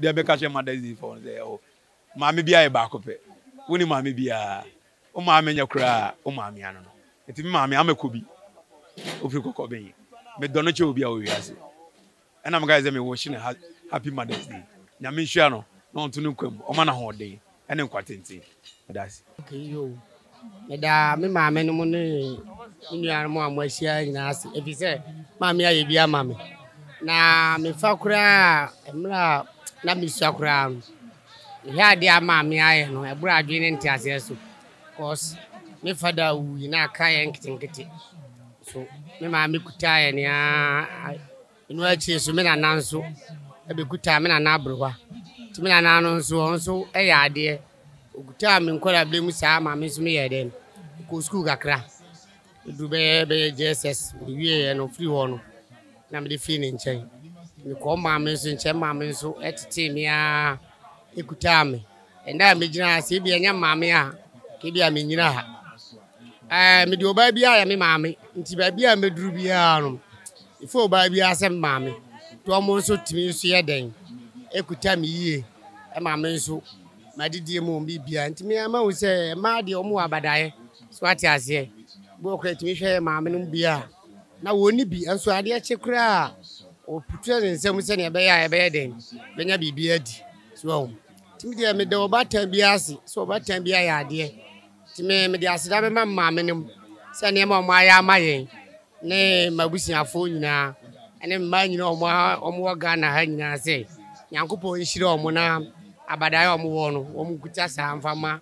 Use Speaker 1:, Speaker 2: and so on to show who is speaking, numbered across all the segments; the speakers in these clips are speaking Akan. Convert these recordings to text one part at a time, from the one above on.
Speaker 1: Deɛ mɛka kyerɛ Mother's Day foɔ no sɛ oh maame biara yɛ baako pɛ. Wo ne maame biara. Wo maame nyɛ koraa a, wo maame ano no. Nti me maame ama kɔ bi. Ofiri kɔkɔben. Medɔ no kyɛ obi a wɔ wiase. Ɛna meka sɛ me wish no happy Mother's Day. Nyame nhyira no na ɔnto no nkwa mu, ɔma no ahoɔden ɛne nkwa tenten. Meda ase.
Speaker 2: Okay yoo, meda me maame nom ne me nuanom a moahyia nyinaa ase ɛfiri sɛ maame ayɛ bi ama me na mefa koraa mmerɛ a na mesua koraa no mehwɛ adeɛ a maame ayɛ no ɛboro adwene ne nteaseɛ so cause me fada wui na aka yɛ nketenkete so me maame kutaa yɛ nea Ɛno akyiri nso, me nana nso bɛkutaa me nana aberewa. Nti me nana no nso, ɔno nso yɛ adeɛ. Ɔkutaa me nkwadaa mu saa ma me nso meyɛɛ dɛn, mekɔɔ sukuu kakra. Ɛduru bɛyɛ bɛyɛ JSS, mewieeɛ no, firi hɔ no, na mede firi ne nkyɛn. Mekɔɔ maame nso nkyɛn, maame nso tetee me ara kutaa me. Ɛnnɛ a megyina ha, sɛ ebia ɛnyɛ maame a, nka ebia mennyina ha. Ɛɛ, mede ɔbaa biara yɛ me maame, nti baabi a mɛduru biara no, mefa ɔbaa biara sɛ me maame. Nti wɔn nso tumi nso yɛ dɛn, ɛkuta me yie, ɛma me nso m'adidie mu wɔn biribiara. Nti me ara mahu sɛ mmaa deɛ wɔn wɔ abadaeɛ, so wate aseɛ. Bi wɔ koraa ɛtumi hwɛ yɛ maame nom bi a, na wɔnni bi, nso adeɛ kye koraa a, ɔputu ne nsam sɛdeɛ ɛbɛyɛ a ɛbɛyɛ dɛn, bɛnya biribi adi. So wahu. Nti me deɛ meda ɔbaatan biara ase sɛ ɔbaatan biara yɛ adeɛ. Nti me mede aseda bɛma me maame nom sɛ nneɛma a wɔayɛ ama yɛn ne m'abusuafoɔ nyinaa ne mmaa nyinaa a wɔn wɔ Ghana ha nyinaa sɛ Nyankopɔn nhyira wɔn na abadaeɛ a wɔwɔ no wɔn nkuta saa mfa ma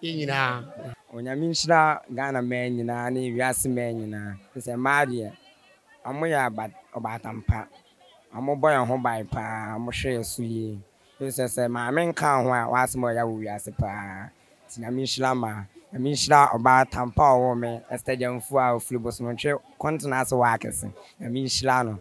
Speaker 2: yɛn nyinaa.
Speaker 3: Onyame nhyira Ghana mmaa nyinaa ne wiase mmaa nyinaa fisɛ mmaa deɛ ɔmo yɛ ɔbaatan pa ɔmo bɔ yɛn ho ban paa ɔmo hwɛ yɛn so yie fisɛ sɛ maame nka wo ho a w'asɛm ɔya wɔ wiase paa Nti Nyame nhyira ma Nyame nhyira ɔbaa tampa a ɔwoo me Esther Gyamfua a ɔfiri Bosomontwe Kɔntena ase wɔ Akese Nyame nhyira no.